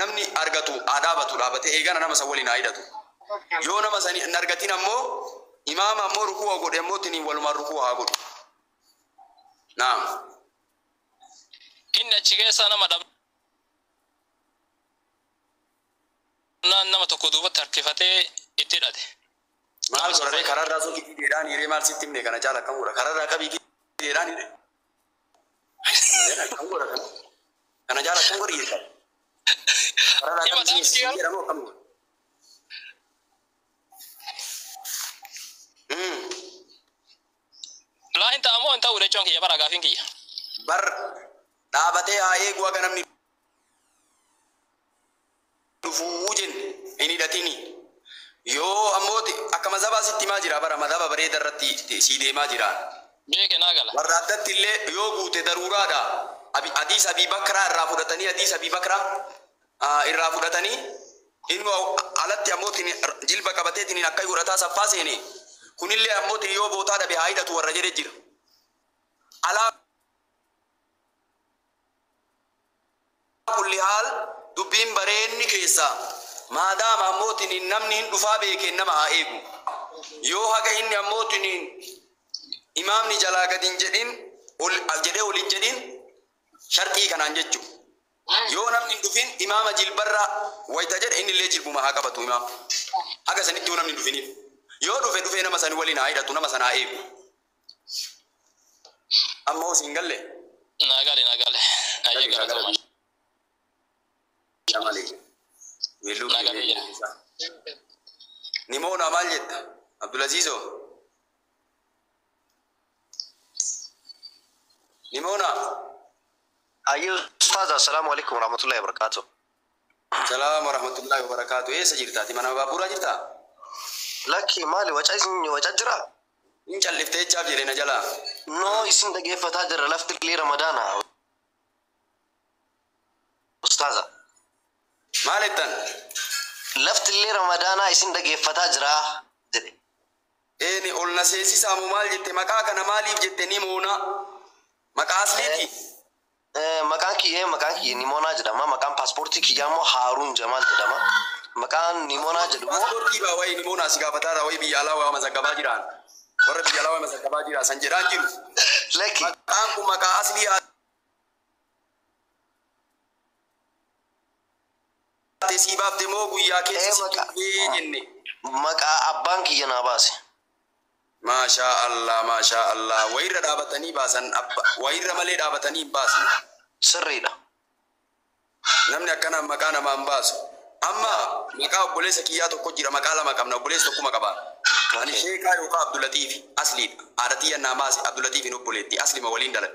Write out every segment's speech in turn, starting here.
Namni argatu haa dhaabatu, dhaabatee eegana nama san waliin haa hidhatu. Yoo nama san hin argatin ammoo imaama ammoo rukuu godhe ammoo tiniin walumaan rukuu haa godhu. Naam. Inni achi keessa nama dhabnaan nama tokko duubatti harkifatee itti hidhate. Maal godhare kararraa sun fideedhaan hiree maal sitti himne kana caala akkam godha kararraa qabii fideedhaan hiree. Akkam godha kana. Kana caala akkam godhi jecha. Kararraa Hima qabii dhaabsi garuu. jedhamu akkam godha. Laa hin ta'amoo hin ta'u jechuun kiyya bara gaafiin kiyya. Bar dhaabatee haa eegu haga namni dhufuu jenne hin hidhatini. Yoo ammoo akka mazhabaa sitti himaa jira bara mazhaba bareeda irratti sii deemaa jira. Beeke naa gala. Warra addatti illee yoo guute daruuraadha. Hadiis Abii Bakraa irraa fudhatanii hadiis Abii Bakraa irraa fudhatanii inni alatti ammoo jilba qabatee tiniin akka godhataa saffaa seene. Kunillee ammoo yoo bootaa dhabe haa hidhatu warra jedhe jira. Alaa kulli haal dubbiin bareenni keessa maadaama ammoo tiniin namni hin dhufaa beekeen nama haa eegu. Yoo haga inni ammoo tiniin imaamni jalaa gad hin jedhin ol jedhee ol hin jedhin sharxii kanaan jechu. Yoo namni hin dhufin imaama jilbarra wayita jedhe inni illee jilbuma haa qabatu imaam. Haga sanitti yoo namni hin dhufiniif. Yoo dhufe dhufee nama sani waliin haa hidhatu nama sana haa eegu. Amma hoo siin galle? Naa gale naa gale. Ayyee galatoomaa. Malee. Weelluu Naa galee jira. Nimoona maal jetta? Abdulaziizoo. Nimoona. Ayyee ustaaz, assalaamu alaikum warahmatullahi wabarakatuh. Salaam warahmatullahi wabarakaatu. Eessa jirtaati? Mana baaburaa jirtaa? Lakki maali waca isin waca jira? Hin calliftee jechaaf jedhe na jalaa. No isin dhageeffataa jira lafti illee ramadaana. Ustaaza. Maal jettan? Lafti illee ramadaanaa isin dhageeffataa jira jedhe. Eeni ol na seesisaa moo maal jette? Maqaa kana maaliif jette Nimoona? Maqaa asliiti? Maqaan kiyya maqaan kiyya Nimoonaa jedhama. Maqaan paaspoortii kiyyaa immoo Haaruun Jamaal jedhama. Maqaan Nimoonaa jedhu immoo Paaspoortii baa wayii Nimoonaa si gaafataarra wayii biyya alaa waa mazaggabaa jiraan. Warra biyya alaa waa mazaggabaa jira san jedhaan jiru. Lakki Maqaan kun maqaa aslii haate sii baafte moo guyyaa keessa si dhufee jenne. Maqaa abbaan kiyya naa baase. Maashaa Allah maashaa Allah wayirra dhaabatanii baasan wayirra malee dhaabatanii hin baasan. Sirriidha. Namni akkanaan maqaa namaa hin baasu. Amma maqaa obboleessa kiyyaa tokko jira maqaa lama qabna obboleessa tokkuma qaba. Ani Sheekaa yookaan Abdulatiif asliidha. Haadha tiyya naa baase Abdulatiif hin obboleetti aslima waliin dhalan.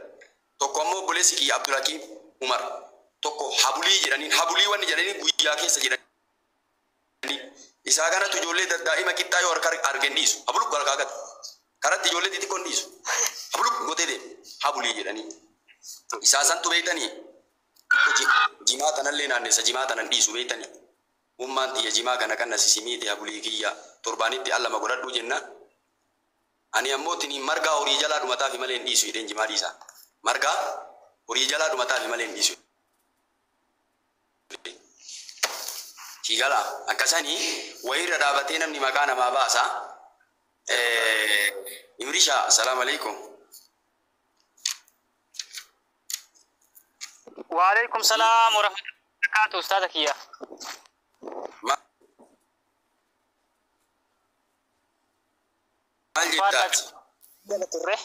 Tokko ammoo obboleessi kiyya Abdulhakiim Umar. Tokko Habulii jedhaniin Habulii wanni jedhaniin guyyaa keessa jedhanii. Isaa kanatu ijoollee daa'ima qixxaa yoo harka argan dhiisu. Habuluk harkaa gata. Karatti ijoollee xixiqqoo hin dhiisu. Habuluk gootee deema. Habulii jedhanii. Isaa santu beektanii. Jimaa tanallee naannessa jimaa tanan dhiisu beektanii. Ummaan tiyya jimaa kana kan nasisimiite Habulii kiyya torbaanitti al lama godhadhuu jenna. Ani ammoo tiniin margaa horii jalaa dhumataafi malee hin dhiisu jedheen jimaa dhiisa. Margaa horii jalaa dhumataafi malee hin dhiisu. Siigala akkasanii wayirra dhaabatee namni maqaa namaa baasa. Imrisha assalaamu alaikum. Waalaikum salaam warahmatullahi wabarakatuh ustaaza kiyya. Maal jettaa? Turre.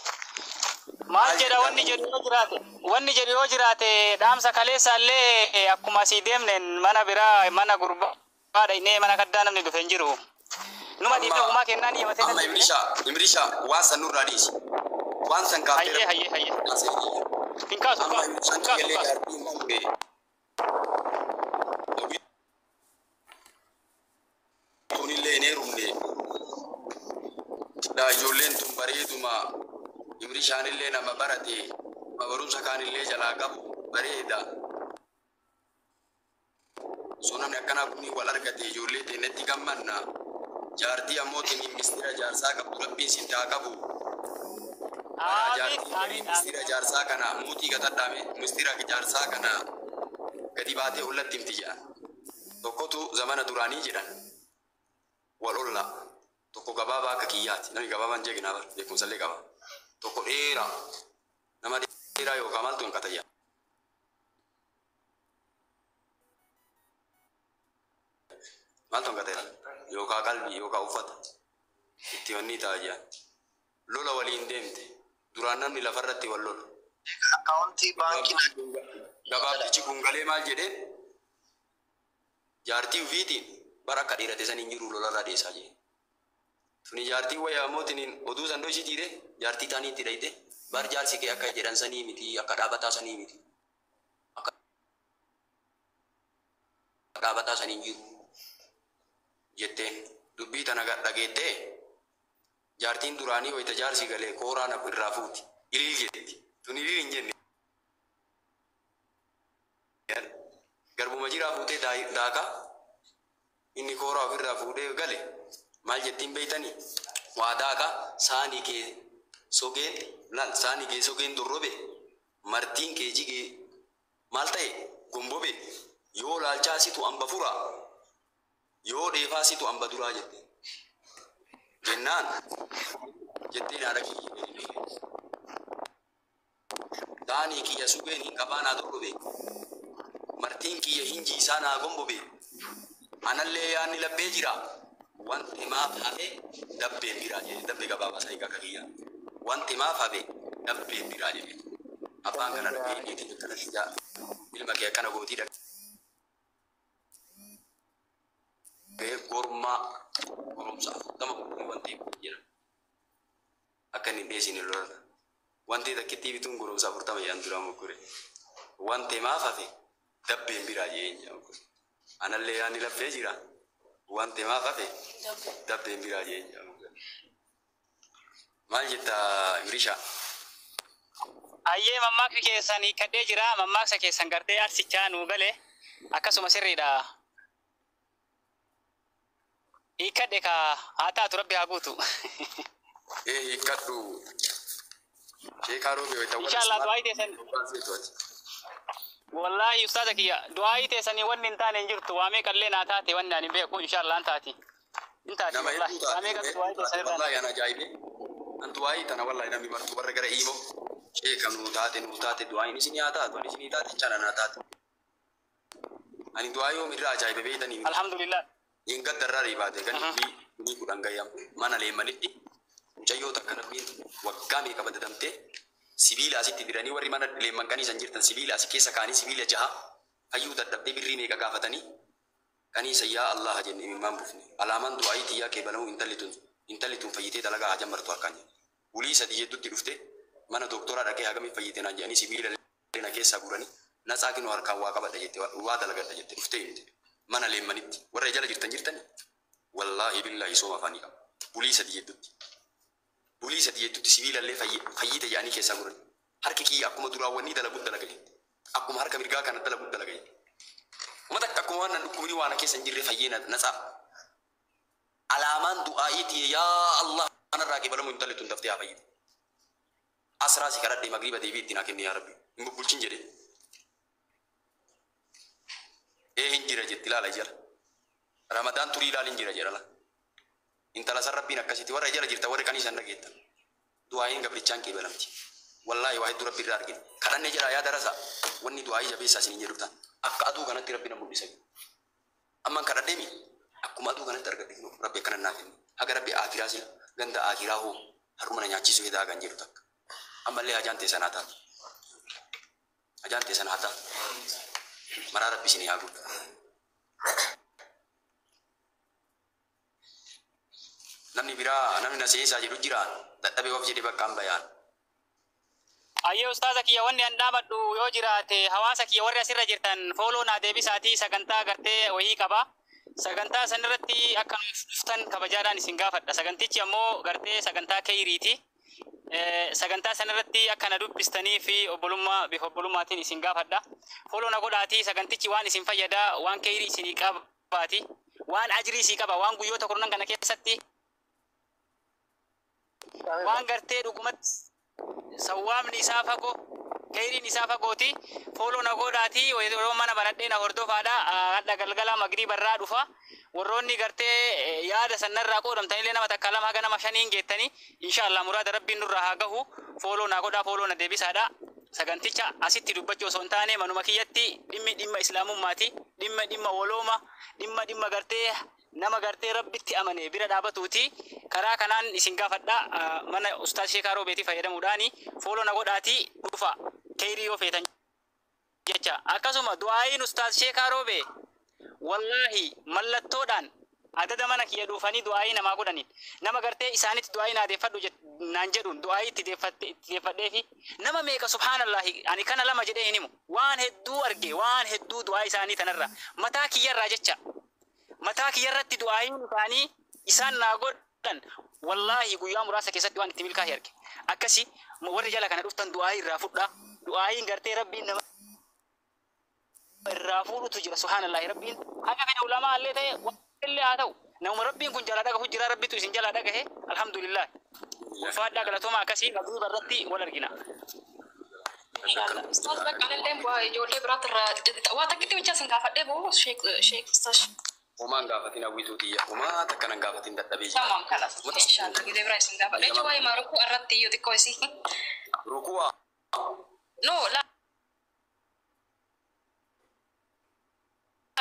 Maal jedha wanni jedhu yoo jiraate wanni jedhu yoo jiraate dhaamsa kaleessa illee akkuma asii deemneen mana biraa mana gurbaa dhaqnee mana kaddaa namni dhufe hin jiru. Numa dhiifne homaa kennaan himatee Amma Imrisha waan san nurraa dhiisi. Waan san kaaftee. Hayyee hayyee hayyee. Hin kaasu Amma hin Imrishaan kaasu kiyyallee hin kaasu. jaartii hin fuudhe. Tunillee hin heerumne. Daa ijoolleen tun bareeduma Imrishaanillee nama barate nama barumsa kaanillee jalaa qabu bareeda. So namni akkanaa kunni wal argate ijoollee teenyatti gammanna. Jaartii ammoo tiniin mistira jaarsaa qabdu rabbiin sitti haa qabu. Amiin Jaartii amiin mistira amiin. jaarsaa kana muutii gatadhaame mistira jaarsaa kana gadi baatee ollatti himti jedha. Tokkotu zamana duraanii jedhan wal ollaa. Tokko gabaabaa akka kiyyaati. Namni gabaabaan jeeqinaa bara beekumsallee qaba. Tokko dheeraa. Nama dheeraa yookaan maaltu hin qatayya. Maaltu hin qatayya? Yookaan qalbii yookaan uffata. Itti wanni ta'a jedhan. Lola waliin deemte. Duraan namni lafarratti wal lola. Akkaawuntii baankii Gabaabtichi gungalee maal jedheen? Jaartii ufiitiin bara akka dhiirate san hin jiru lolarraa dheessaa jee. Tuni jaartii wayyaa mootiin oduu san dhoysii jiire jaartii taanii itti dhayite bar jaarsi kee akka jedhan sanii miti akka dhaabataa sanii miti akka dhaabataa sanii hin jiru jetteen dubbii tana dhageettee jaartiin duraanii wayita jaarsi galee kooraa na irraa fuuti iliil jetti tuni iliil hin jenne garbuma jiraa fuutee daakaa inni kooraa ofirraa fuudhee gale maal jettiin beeytanii waa daakaa saanii kee sogeen laal saanii kee sogeen dorrobe martiin kee jigee maal ta'e gombobe yoo laalchaa situ amba furaa yoo dheefaa situ amba duraa jette jennaan jetteen haadha kiyya saanii kiyya sugeen hin qabaa naa dorrobe martiin kiyya hin jiisaa naa gombobe anallee yaanni labbee jira wanti maaf hafe dabbeen biraa jedhe dabbee gabaabaa isaa akka kiyya wanti maaf hafe dabbeen biraa jedhe abbaan kana dhagee niitiin akkana ijaa ilma kee akkana gootii dhagee gormaa goromsa 40 guutuu wanti jedha akka inni hin dheessine lola wanti takkittii bituun goromsa 40 jedhan dura mukkure wanti maaf hafe dabbeen biraa jedheen jedha mukkure anallee yaanni laffee jira wanti maaf hafe dabbeen biraa jedheen jedha mukkure maal jetta Imrisha? Ayyee mammaakni keessan hiikkadhee jira. Mammaaksa keessan gartee arsichaa nuu gale akkasuma sirriidha. Hiikkadhe ka haa taatu rabbi haa guutu. Ee hiikkadhu. Sheekaa roobe wayita Inshallah du'aa teessan. Wallaahi ustaaza kiyya du'aa teessanii wanni hin taane hin jirtu waamee qallee naa taate wanni ani beeku inshallah hin taati. Hin taati Nama wallaahi hedduu waamee taate. qallee du'aa teessan irraa. Wallaahi ana ajaa'ibe. An du'aa tana wallaahi namni martu warra gara iimoo. Sheeka nuu taate nuu taate du'aayin isin haa taatu ani isinii taate chala naa taate. Ani du'aa yoom irraa ajaa'ibe beeytanii. Alhamdulillah. Hin gaddarraa ribaate gan ni kudhan gayyam mana leemmanitti mucayyoo takka rabbiin waggaa meeqa badadamtee sibiila asitti diranii warri mana leemman kaniisan jirtan sibiila asi keessa kaanii sibiila jaha fayyuu dadhabdee birrii meeqa gaafatanii kaniisa yaa Allah jenne imimmaan buufne alaamaan du'aayii tiyyaa kee balamuu intalli tun fayyitee dalagaa haa jammartu harkaan jedhe bulii sadi jedhutti dhufte mana doktoraa dhaqee hagamii fayyite naan jedhanii sibiila na keessaa guuranii natsaa kinoo harkaan waa qabadha jette waa dalagadha jette dhuftee himte mana leemmanitti warra jala jirtan jirtani wallaahi billaahi sooma afaanii qaba bulii sadi jedhutti sibiilallee fayyite jedhanii keessaa guuran harki kiyya akkuma duraawwanii dalaguut dalaga jette akkuma harka mirgaa kana dalaguut dalaga jette uma takka akkuma waan nan dhukkubni waan keessa hin jirre fayyee natsaa alaamaan du'aa'iiti yaa Allah kanarraa qeebalamu intalli tun daftee haa fayyitu asraa si kadhadhe magriiba deebii itti naa kenni yaa rabbi hin bubbulchin jedhe ee hin jira jetti ilaala jala ramadaan turii ilaal hin jira jedhala intala san rabbiin akkasitti warra jala jirta warri qanii san dhageetta du'aa'iin gabrichaan qeebalamti wallaahi waa hedduu rabbi irraa argine kadhanne jedha yaa darasa wanni du'aa'ii jabeessaa isiniin jedhu ta'an akka aduu kanatti rabbi na mul'isa amman kadhadheemi akkuma aduu kanatti argadhe rabbi akkana naa kenne haga rabbi aakiraa sila ganda aakiraa hoo har'uma na nyaachisuu hedaa kan jedhu takka ammallee hajaan teessan haa taatu hajaan teessan haa taatu maraa rabbi isinii haa guutu. Namni biraa namni na seensaa jedhu jira dadhabee of jedhe bakka hin bayaan. Ayyee ustaaza kiyya wanni an dhaabadhu yoo jiraate hawaasa kiyya warri asirra jirtan fooloo naa deebisaatii sagantaa gartee wayii qaba. Sagantaa sanirratti akka nuuf dhuftan kabajaadhaan isin gaafadha. Sagantichi ammoo gartee sagantaa keeyriiti. Sagantaa sanirratti akka na dubbistanii fi obbolummaa bifa obbolummaatiin isin gaafadha. Fooloo na godhaatii sagantichi waan isin fayyada waan keeyrii isinii qabaati waan ajrii isii qaba waan guyyoota kurnan kana keessatti waan gartee dhugumatti sawwaamni isaa fagoo Keeriin isaa fagooti. Follow na godhaati. Yeroo mana banadhee na hordofaadha. Hadha galgala magriiba irraa dhufa. Warroonni gartee yaada sanarraa qoodamtanillee nama takka lama haga nama shaniin geettanii inshaallah muraada rabbiin nurraa haa gahu. Follow na godhaa, follow na deebisaadha. Saganticha asitti dubbachuu osoo hin taane manuma kiyyatti dhimmi dhimma islaamummaati, dhimma dhimma walooma, dhimma dhimma gartee nama gartee rabbitti amane bira dhaabatuuti. Karaa kanaan isin gaafadha, mana Ustaaz Sheekaa Roobeetii fayyadamuudhaani follow na godhaatii dhufa keeyrii yoo feetan jecha. Akkasuma du'aayiin Ustaaz Sheekaa Roobee wallaahi mallattoodhaan adada mana kiyya dhuufanii du'aayii namaa godhaniin nama gartee isaanitti du'aayii naa deeffadhu naan jedhuun du'aayii itti deeffadhee fi nama meeqa, subhaanallahi, ani kana lama jedhee hin himu. Waan hedduu arge, waan hedduu du'aa isaanii tanarra mataa kiyyarraa jecha, mataa kiyyarratti du'aayiin isaanii isaan naa godhan wallaahi guyyaa muraasa keessatti waan itti milkaa'e arge. Akkasi warri jala kana dhuftan du'aayii irraa fudhaa. Du'aayiin gartee rabbiin nama irraa fuudhutu jira. Subhaanallahi, rabbiin haga fedhe ulamaa illee ta'e waan illee haa ta'u namuma rabbiin kun jalaa dhagahu jira, rabbitu isin jalaa dhagahe, alhamdulillah. Ulfaadhaa, galatooma. Akkasii magriiba irratti wal argina. Inshallah. Ustaz, bakka anillee bu'aa ijoollee biraatti irraa waa takkitti bicha isin gaafadhee bu'u, sheek sheek ustaz. Homaan gaafatin, hawwituu tiyya. Homaa takka nan gaafatin, dadhabee jira. Tamam, kalas. Inshallah gidee biraa isin gaafadha. Jechuun waa'ee maarukuu irratti iyyuu xiqqoo isii. Rukuwa. No, la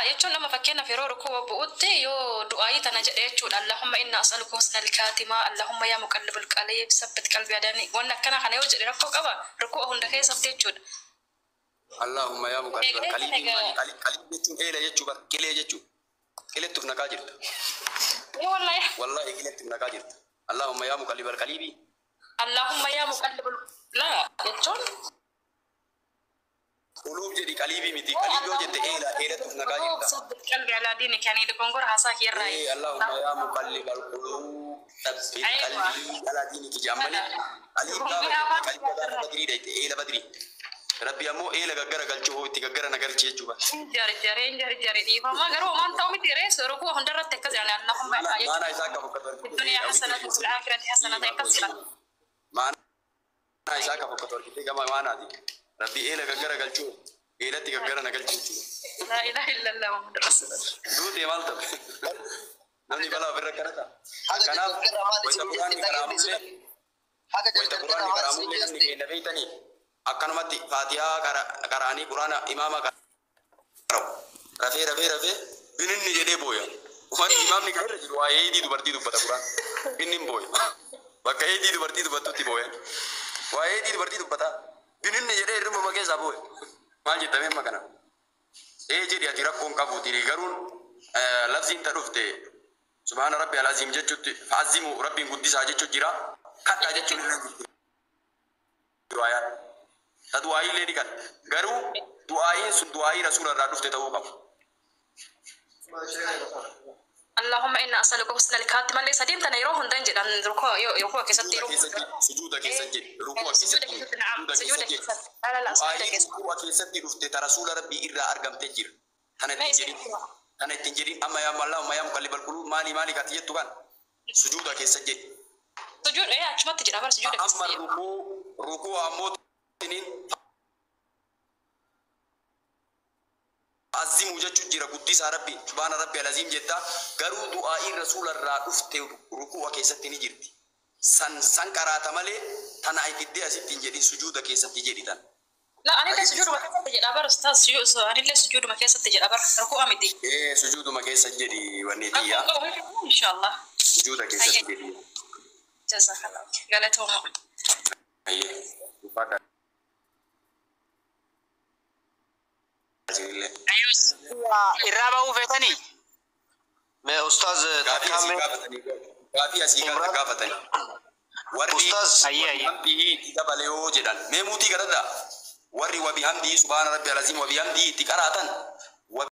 jechuun nama fakkeenyaaf yeroo rukuu bu'utti yoo du'aayii tana jedhe jechuudha. "Allahumma inna as'aluka husnal kaatimaa, Allahumma yaa muqallibal qalbii sabbit qalbii adani." Wanni akkana kana yoo jedhe rakkoo qaba rukuu hunda keessatti jechuudha. Allahumma yaa muqallibal Egaa qalbii. egaa. Qalbii jechuun eela jechuu bar, qilee jechuu. Qilettuuf naqaa jirta. Ee wallahi. Wallahi qilettuuf naqaa jirta. Allahumma yaa muqallibal qalbii. Allahumma yaa muqallibal laa jechuun. Quluub jedhi, qaliibii miti. Qaliibii yoo jette eela, eelattuuf naqaa jirta. Sabbit qalbii alaa diini kanii dogongora haasaa kiyarraa. Ee, Allahumma yaa muqallibal quluub thabbit qalbii alaa diiniki jedhan malee qaliib gaafa jette qalbii gaafa badrii dhayte eela badrii. Rabbi ammoo eela gaggara galchuu hoo itti gaggara na galchi jechuu bara. Jarjareen jarjare dhiifama, garuu homaan ta'u miti rees rukuu hundarratti akkas jedhan Allahumma Maanaa isaa akka fokkatu. الدنيا حسنة وفي الآخرة حسنة akkas jedhan. Maanaa isaa akka fokkatu argitee gama maanaati. Rabbi eela gaggara galchuu eelatti gaggara na galchi jechuudha. لا إله إلا الله محمد رسول الله. Duutee maal ta'u? Namni balaa ofirra akkana ta'a. Haga Kanaaf jarjarra maal wayita isin quraanni jette karaamullee haga wayita jarjarra quraanni maal isin karaamullee namni jette keenya beeytanii akkanumatti faatihaa qaraanii quraana imaama qara'u. Rafee rafee rafee bininni jedhee booya. Ufanni imaamni kan irra jiru waa'ee eedii dubartii dubbata quraan. Inni hin booya. Bakka eedii dubartii dubbattutti booyan. Waa'ee eedii dubartii dubbata. Bininni jedhee hirribuma keessaa booya. Maal jettamee amma kana? Ee jedhi, ati rakkoon qabuuti garuun lafziin ta dhufte subhaana rabbi alaziim jechuutti fa'azimu rabbiin guddisaa jechuu jira. Kadhaa jechuun illee jirti. Du'aayaan. Ta du'aayii illee ni kan. Garuu du'aayiin sun du'aayii rasuula irraa dhufte ta'uu qabu. اللهم إنا أسألك حسن الخاتمة illee sadiin tana yeroo hundan jedhan rukuu keessatti yeroo Sujuuda keessatti, sujuuda keessa jedhi, rukuu sujuuda keessatti, keessatti, na'am, sujuuda sujuuda keessa jedhi. keessatti, la la la, sujuuda Du'aayiin keessatti. rukuu keessatti dhufte ta rasuula rabbii irraa argamte jira. Tana Mee ittiin isin jedhin. Tana ittiin jedhin amma yaa Allahumma yaa muqallibal quluub maali maali kati jettu kan sujuuda keessa jedhi. Sujuuda ee achumatti jedha bara sujuuda Amma keessatti. rukuu ammoo tiniin azimu jechuun jira, guddisaa rabbi subhaana rabbi alaziim jetta, garuu du'aa'iin rasuula irraa dhufte rukuu keessatti ni jirti. San san qaraata malee tana ifiddee asitti hin jedhin, sujuuda keessatti jedhi tan. La, anillee sujuuduma keessatti jedha bara ustaaz, anillee sujuuduma keessatti jedha bara, rukuu miti. Ee, sujuuduma keessa jedhi wanni xiyyaa Rakkoo qabu inshallah. Sujuuda keessatti jedhi. Jazakallah. Galatooma. Ayyee. Uffata. Isinillee. Irraa bahuu feetanii? Mee ustaaz Gaafii asii takkaamee gaafatanii. Gaafii asii Imraan. gaafatanii. Warri Ustaaz. Ayyee, ayyee. wabihamdihi itti dabale yoo jedhan mee muutii kadhadha. Warri wabihamdihi subhaana rabbi alaziim wabihamdihi itti qaraatan